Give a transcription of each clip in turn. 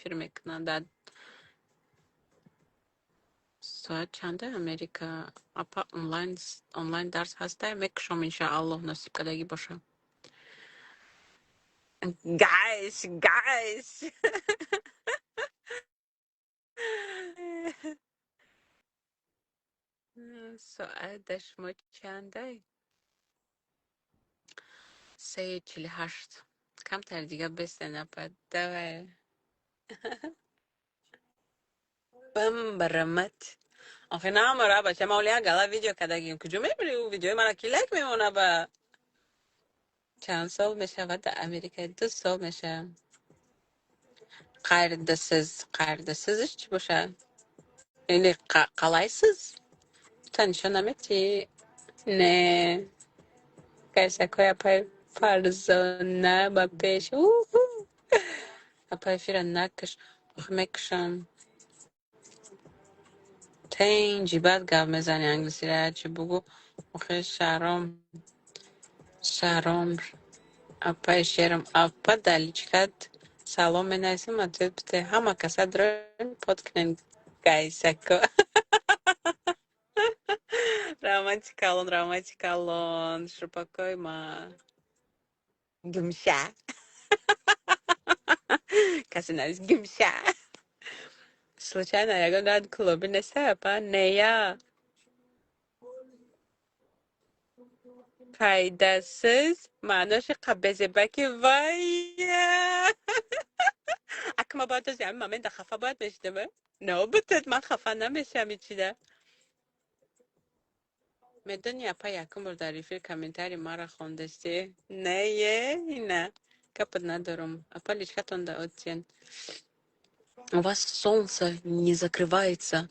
Эфир мекунад. Дар соат чанда Америка? Апа, онлайн дарс ҳастай? Мекушом, иншааллоҳ, насиб кардагӣ боша. Guys, guys. Соат дар шумо чандай? 3:48. Камтар дига бестен, апа. Давай. Бам барамат. Охи намара, бача, ма оли як гала видео кардагим. Куҷо мебири ӯ видеои мара, ки лайк мемона ба? Чанд сол мешавад дар Америка? 2 сол мешавад. Qayerdasiz? Qayerdasizиш чӣ бошад? Или қалайсыз? Та нишон наметӣ? Не. Кайсакои апай Фарзона ба пеш. Уху. Апа, эфира накаш. Охи, мекушам. Тенҷи баъд гап мезани англисиро, чӣ бугӯ. Охи, Шаҳром. Шаҳром. Апаи шерам. Апа, дар личкат салом менависам, ответ бите. Ҳама каса дроин под кунен, гайсако. Раҳмати калон, раҳмати калон. Шурпакои ма. Гумша. Касе навис гумша. Случайно ягон рад клуби неста, апа? Нея. Пайдасиз маъноши қабезебаки вая. Акма бояд аз ҳамин момента хафа бояд мешидам? Но бутед, ман хафа намешам ичида. Медони, апа, якум бор дар эфир комментарий мара хондасти? Не е, ина. Гапат надорам. Апа, личкатон да отсен. У вас солнце не закрывается.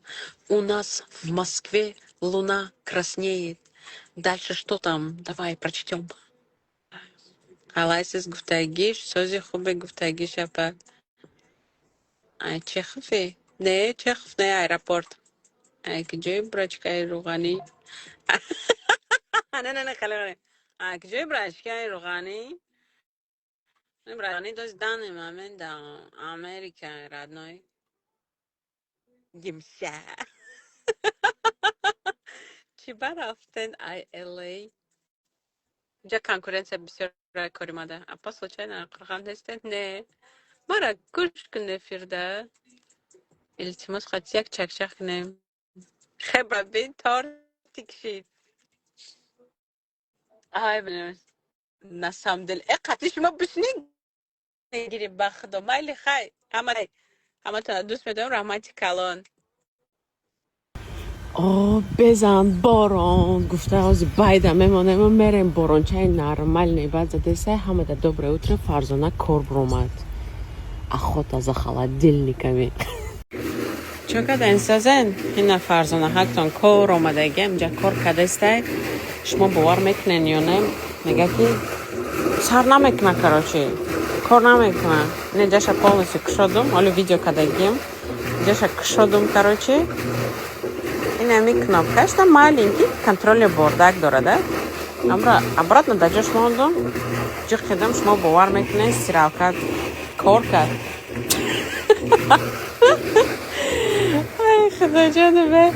У нас в Москве луна краснеет. Дальше что там? Давай прочтем. Қалайсыз гуфтагиш, сози хубе гуфтагиш, апа. Ай Чехове? Не, Чехов не, аэропорт. Ай киҷои брачкаи рӯғанӣ? Не, не, не, хеле не. Ай киҷои брачкаи рӯғанӣ? Рӯғанӣ дост данный момент да Америка, родной. Гимша. Чӣ барафтен ай LA? Инҷа конкуренция бисёр кори мада. Апа, случайно қурған нестен? Не. Мара гӯш кун эфирда. Илтимос, қати як чакчак кунем. Хебра бин тортик шид. Ай, блин. На самом деле, қати шумо бишни гири, ба худо. Майли, хай. Ҳама ҳаматона дӯст медорам, раҳмати калон. О, безан борон гуфта, ҳозир байда мемонем, мерем борончаи нормальный баъд задесай. Ҳамада доброе утро. Фарзона кор буромад, охота за холодильниками. Чо карден, сазен? Ина Фарзона ҳактон кор омадагиам, инҷа кор кардастай. Шумо бовар мекунен ё не? Мега ки сар намекуна, короче. Кор намекуна. Ина ҷаша полностью кушодум, ҳоло видео кардагиам. Ҷаша кушодум, короче. Ин ами кнопкашта маленький контроли бардак дорада. Амра обратно дар ҷош мондум. Ҷиқ кардам, шумо бовар мекунед, стиралка кор кард. Ай, худоҷони бе.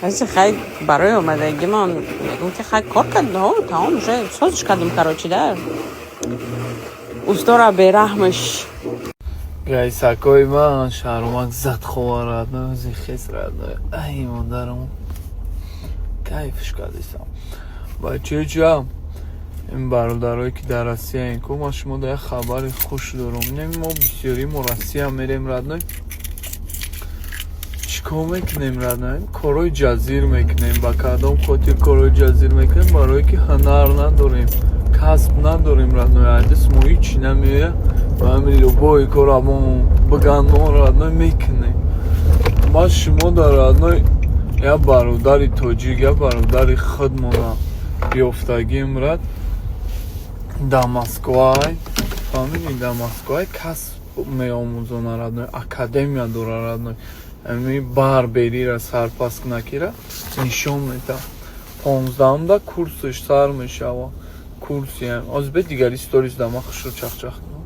Ази хай барои омадагимон мегӯм ки хай кор кард, тамом уже созиш кардум, короче, да. Устора бераҳмаш. Гайсакои ман, Шаҳромак зад хова, родной, зихес, родной. Ай, модарам. Кайфш кардисам. Бачаҷам, ин бародарое ки дар Россияен ку, ман шумо да як хабари хуш дорам. Инами мо бисёри мо Россия мерем, родной. Чӣ кор мекунем, родной? Корҳои ҷазир мекунем. Ба кадом хотир корҳои ҷазир мекунем? Барое ки ҳунар надорем, касб надорем, родной. Айдис мо ҳичи намеояд. Ба ҳамин любой кор амон биган мо, родной, мекунем. Ма шумо дар, родной, як бародари тоҷик, як бародари худмона ёфтагим, рад дар Москвай, фаҳмидӣ, дар Москвай касб меомӯзона, родной, академия дора, родной. Ами барберира сарпаскунакира нишон медиҳад. 15-умда курсаш сар мешава. Курси ҳозир бе дигари сторис да ман хушрӯ чахчах кунам.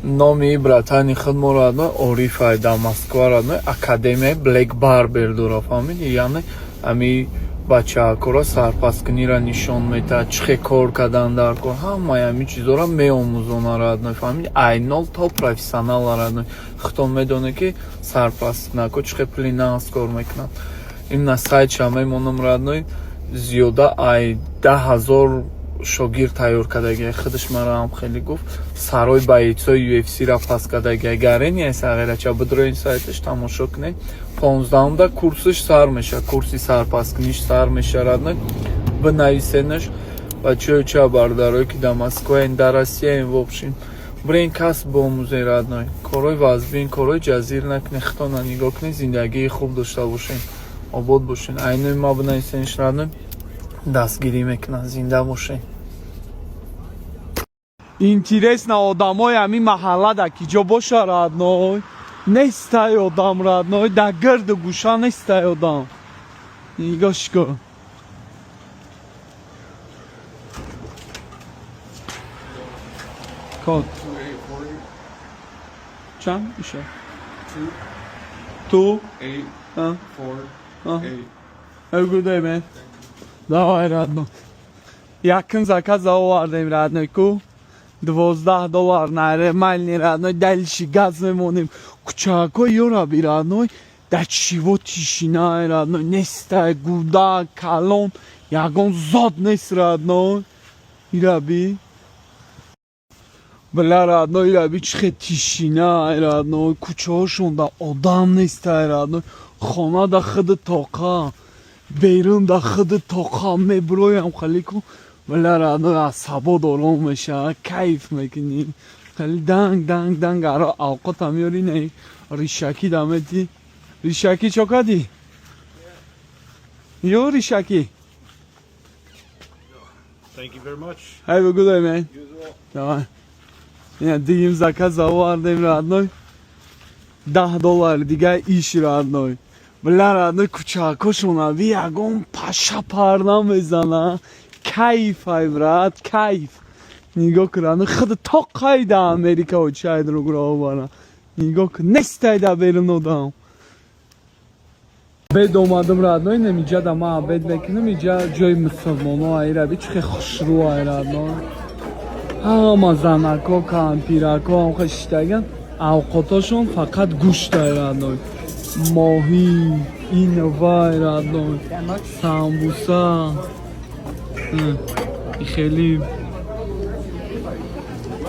Номи братани худ мо, родной, Орифай, дар Москва, родной, академияи Black Barber дора, фаҳмиди? Яъне ами бачаакора сарпасткунира нишон метаҳад, чӣ хел кор кардан дар кор, ҳамаи ҳамин чизҳоро меомӯзонад, родной, фаҳмиди? Ай нол то профессионала, родной. Худтон медонед, ки сарпасткунако чӣ хел пули нағз кор мекунанд. Имна сайтша мемонам, родной, зиёда ай 10 000 шогирд тайёр кардагия. Худаш маро ҳам хеле гуфт, сарои бойцои UFC-ра пас кардагия. Гарения сағирача, бидроин сайташ, тамошо кунед. 15-умда курсиш сар меша, курси сарпасткуниш сар меша, родной. Бинависенаш, бачаҳои ча, бародарое ки дар Москваен, дар Россияен, в общем, бирен касб биомӯзен, родной. Корҳои вазбин, корҳои ҷазир накунед, худтона нигоҳ кунед, зиндагии хуб дошта бошед, обод бошед. Айнои ма бинависенаш, родной, дастгирӣ мекунанд. Зинда бошед. Интересно, одамои ҳамин маҳалла дар ки ҷо боша, родной? Нестай одам, родной, дар гирду гӯша нестай одам. Нигоҳш кун. Код чанд меша? Two Eight, А? Four, А? Eight. Have a good day, man. Давай, родной. Якин заказ овардем, родной, ку. 12 доллар нормальный, родной. Дальше газ мемонем. Кучако ёра би, родной. Да чего тишина, родной. Нестай гуда, калон. Ягон зод нест, родной. Ира би. Бля, родной, ира би, чихе тишина, родной. Кучаҳошон да одам нестай, родной. Хона да худи тоқа. Берун да худи тоқа меброям хеле ку. Бля, родной, асабо дором меша, кайф мекунӣ. Хеле данг данг данг аро авқота меёри, не ришакӣ дамети. Ришакӣ чо кардӣ? Ё ришакӣ? Thank you very much. Have a good day, man. You as well. Давай. Ина дигим заказ овардем, родной. 10 доллар дига иш, родной. Бля, родной, кучакошон аби ягон паша пар намезана. Кайф ай, брат, кайф. Нигоҳ кун, родной, худ тоқай да Америка очай другро овара. Нигоҳ кун, нестай да берун одам. Обед омадам, родной, немиҷа да ман обед мекунам, иҷа ҷои мусулмоно айра би, чихе хушрӯ ай, родной. Ҳама занако, кампирако ҳам хешитаган, авқотошон фақат гӯшт ай, родной. Моҳӣ, ин вай, родной, самбуса. Хеле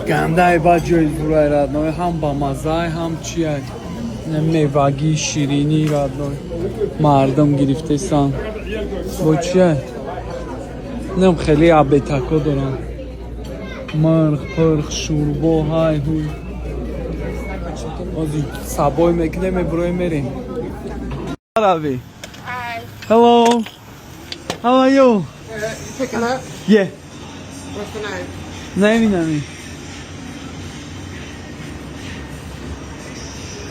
гандаи ба ҷои зурай, родной, ҳам ба маззай, ҳам чиай. Мевагӣ, ширинӣ, родной. Мардум гирифтесан. Бо чиай? Нем хеле абетако доранд. Мирғ, пирғ, шӯрбо, ҳай ҳуй. Ҳозир сабой мекунем, меброем, мерем. Рави. Hi. Hello. How are you? You picking up? Yeah. What's the name? Name name.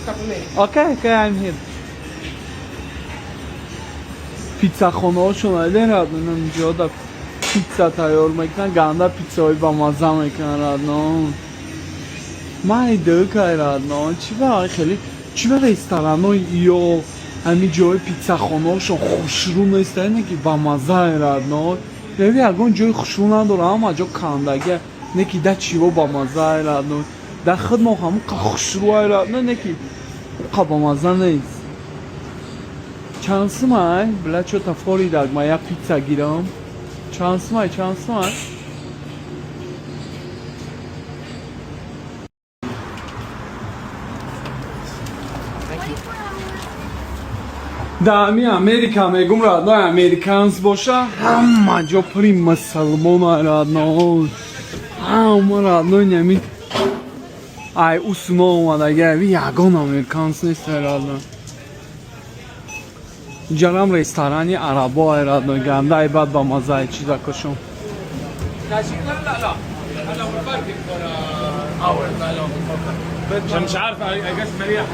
Couple minutes. Okay, I'm here. Пиццахонаҳошон айден, родной, инҷо да пицца тайёр мекунанд, ганда пиццаҳои бамазза мекунанд, родной. Майдакай, родной, чӣ ба хеле, чӣ ба ресторанои ё ҳамин ҷои пиццахонаҳошон хушрӯ нестае, не ки бамаззае, родной. Яви ягон ҷои хушрӯ надора, ҳама ҷо кандагия, не ки да чиво бамаззае, родной. Да худ мо ҳамон қа хушрӯай, родной, не ки қа бамазза нест. Чанд сумай? Бля, чё-то форидак, ма як пицца гирам. Чанд сумай, чанд сумай? Да ҳамин Америка мегум, родной, американс боша, ҳама ҷо пури мусулмон, родной. Ҳама, родной, нами ай усуно омадаги, ави ягон американс нест, родной. Инҷарам ресторани арабо ай, родной, ганда ай бад ба мазза ай чизакошон. لا لا هلا هو parking for hours. عشان مش عارف، I guess مريح.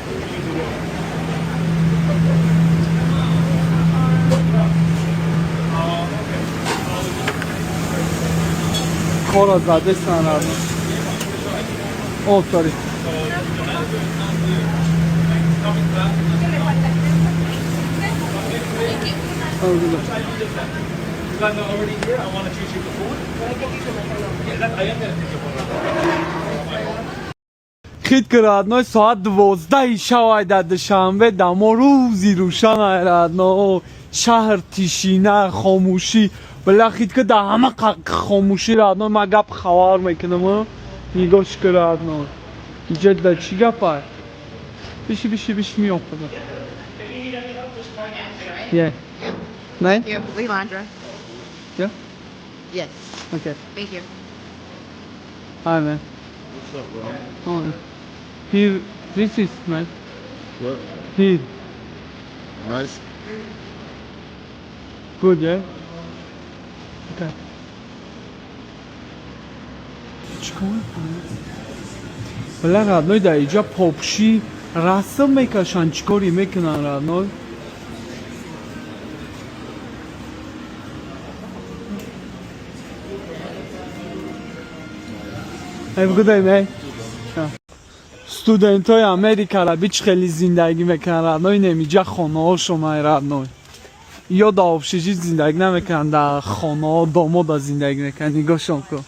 Кора задесан, родной. О, sorry. You guys are already here. I want to treat you to food. Yeah, that, I am gonna take you for. Хит ки, родной, соат 12-и шавай дар Душанбе, дамо рӯзи рӯшанай, родной. Шаҳр тишина, хомӯшӣ. Била, хит ки, дар ҳама хомӯшӣ, родной. Ман гап хабар мекунам, нигоҳш ки, родной, иҷа да чӣ гапай? Биши, биши, биши, миём худо. Yeah. Name? You, Lelandra. Yeah? Yes. Okay. Thank you. Hi, man. What's up, bro? Oh, here, this is, man. What? Here. Nice. Good, yeah? Okay. Чикор мекунӣ? Била, родной, дар иҷа попшӣ расм мекашанд, чӣ коре мекунанд, родной? Have a good day, man. Студентои Америкара бич хеле зиндагӣ мекунанд, родной, немиҷа хонаҳошон ай, родной. Ё дар общежит зиндагӣ намекунанд, дар хонаҳо, домода зиндагӣ мекунанд. Нигоҳшон кун.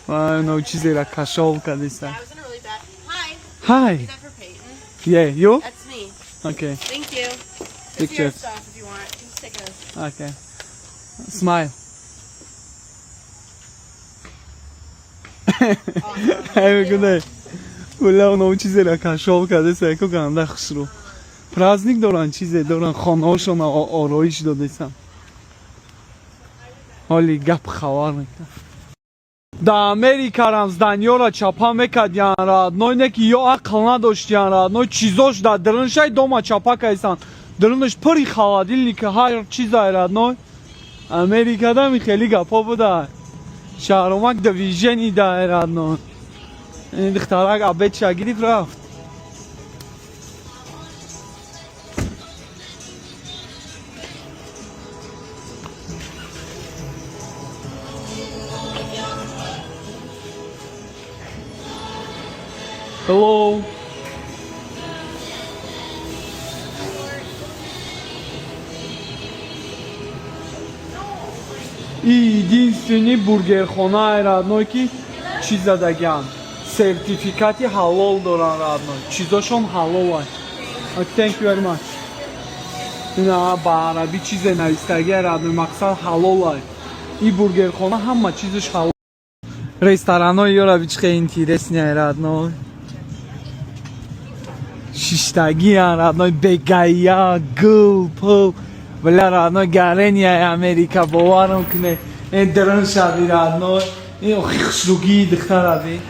Но чизера кашол кардиста. I was in a really bad. Hi. Hi. Is that for Peyton? Yeah, you? That's me. Okay. Thank you. It's Picture. your stuff if you want. Just take a. Okay. Smile. Have a good day. Бля, оно чизера кашол кардеса, яко ганда хушрӯ. Праздник доранд, чизе доранд, хонаҳошон ороиш додесам. Ҳоли гап хабар мекунам. Да Америкарам зданиёра чапа мекардиян, родной, не ки ё ақл надоштиян, родной, чизош дар дириншай дома чапа кайсан. Диринш пури холодильника, ҳар чизай, родной. Америкадами хеле гапҳо буда. Шаҳромак движение да, родной. Ин духтарак обедша гирифт, рафт. Hello. И единственный бургерхона, родной, ки чиз задагиан. Сертификати ҳалол доран, родной. Чизошон ҳалолай. Thank you very much. Ина ба арабӣ чизе навистагия, родной, мақсад ҳалолай. И бургерхона ҳама чизаш ҳалол. Ресторанҳои ёра бичхе интересный, родной. Шиштагиян, родной, бегая, гул, пул. Бля, родной, гарения Америка, боварам куне. Ин дрон шави, родной. Ин охи хушругии духтараби.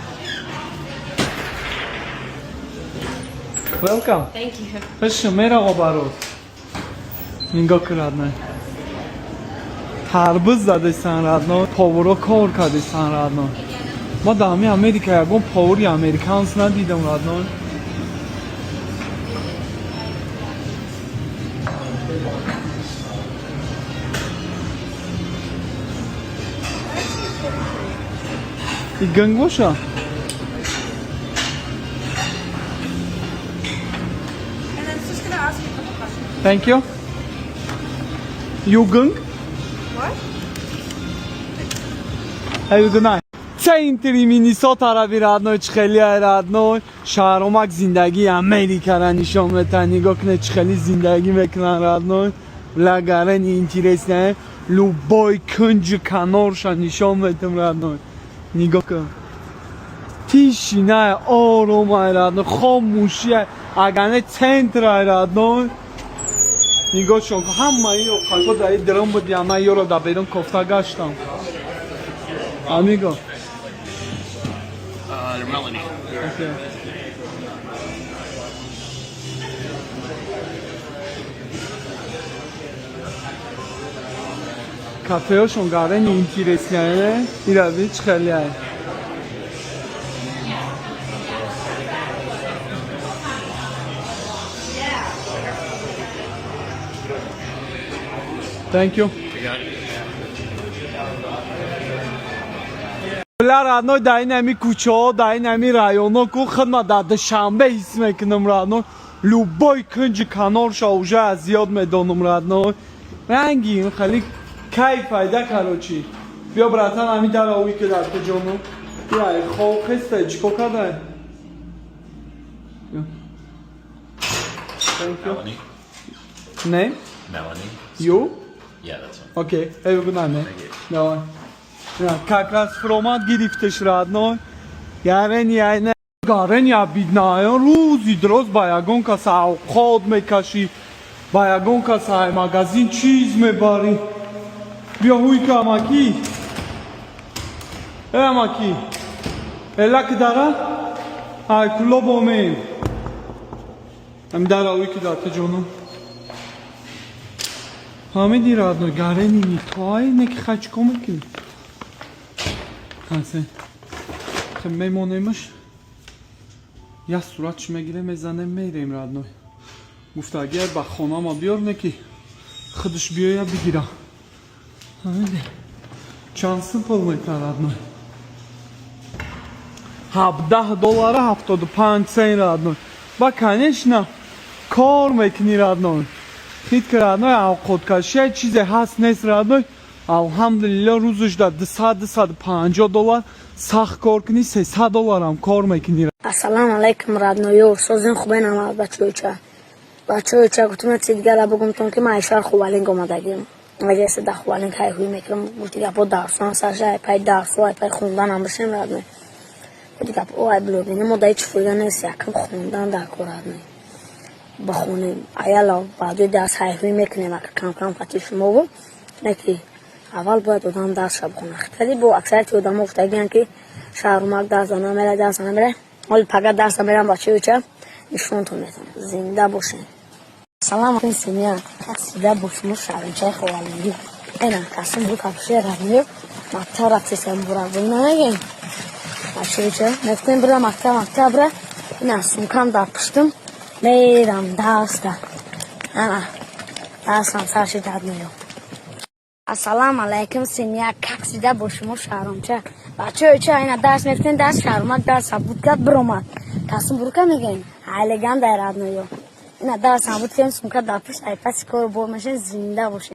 Welcome. Thank you. Хуш мераво барод. Нигоҳ кун, родной. Тарбуз задесан, родной. Поваро кор кардесан, родной. Ма дар ҳамин Америка ягон повари американс надидам, родной. И гънг боша? And then it's just gonna ask you a couple questions. Thank you. You гънг? What? Have a good night. Центри Миннесотара би, родной, чӣ хеле, родной. Шаҳромак зиндагии Америкара нишон метаҳад. Нигоҳ кунед, чӣ хеле зиндагӣ мекунанд, родной. Лагарени интересный. Любой кунҷу канорша нишон метам, родной. Нигоҳ кун. Тишина, ором, родной, хомӯшия, агар не центр, родной. Нигоҳшон кун, ҳамаи оқако дар ин дрон будиям, ман ёро дар берун кофта гаштам. Amigo. Melanie. Okay. Кафеҳошон гарени интересный, ира бич хеле ай. Thank you. You got it. Бля, родной, дар ин ҳами кӯчаҳо, дар ин ҳами районҳо ку хидмат дар Душанбе ҳис мекунам, родной. Любой кунҷи канорша уже аз ёд медонам, родной. Ранги хеле кайф пайда, короче. Биё, братан, ҳами дара уй ки дар ҷону. Биё, хоб хеста, чико кардай? Биё. Thank you. Melanie. Name? Melanie. You? Yeah, that's one. Okay, have a good night, man. Thank you. Давай. Как раз фромад гирифтеш, родной. Гарен я гарен я бидная рӯзи дроз ба ягон кас авқот мекашӣ, ба ягон кас ай магазин чиз мебарӣ. Биё, ҳуй ка, амакӣ. Э, амакӣ. Элак дара? Ай кулоб омем. Ам дара уй ки дата ҷонум. Фаҳмиди, родной, гарени не той, не ки хай чикор мекунӣ? Ҳасе. Хе мемонемаш. Як сурат чӣ мегирем, мезанем, мерем, родной. Гуфта, агар ба хонама биёр, не ки худаш биёя бигира. Фаҳмиди? Чанд сум пул метан, родной? 17 доллара 75 цент, родной. Ба, конечно, кор мекунӣ, родной. Хит ки, родной, авқоткашӣ чизе ҳаст нест, родной. Алҳамдулилло, рӯзаш дар 200, 250 доллар сахт кор кунӣ, 300 долларам кор мекунӣ. Ассалому алайкум, родной ё, созин хубен ама, бачаёча. Бачаёча, гуфтум чи дигара бугумтон, ки ман айшар Хувалинг омадагим. Аҷасе да Хувалинг ҳайҳуй мекунам, гуфти гапо дарсон саша, ай пай дарсо, ай пай хондан бошем, родной. Гуфти гапо ай блогини мо дай чи фоида нест, якам хондан дар кор, родной. Бихонем, аяла баъдои дарс ҳайҳуй мекунем, ака кам кам қати шумову. Не ки аввал бояд одам дарсша бихонад. Хеле бо аксарияти одамо гуфтагиянд, ки шаҳрумак дарс намера, дарс намера. Ҳоли пага дарса мерам, бачаёча, нишонтон метавонам. Зинда бошем. Салам алейкум, семья. Как всегда, бо шумо шаҳринчаи Ховалингӣ. Эна, касим бу капше родной, мактаб рафтесам бура. Намегем. Бачаёча, мефтем бира мактаб, мактаб бира. Ина сумкам дар пуштум. Мерам дарста. Ана, дарсам сарши родной. Ассалому алайкум, семья. Как всегда, бо шумо шаҳромча. Бачаёча, ина дарс мефтем, дарс шаҳрумак дарс буд кард, биромад. Касим бурука мегем. Айлеган дай, родной. Ина дарс буд кем, сумка дар пушт, ай паси кор бор мешен, зинда бошем.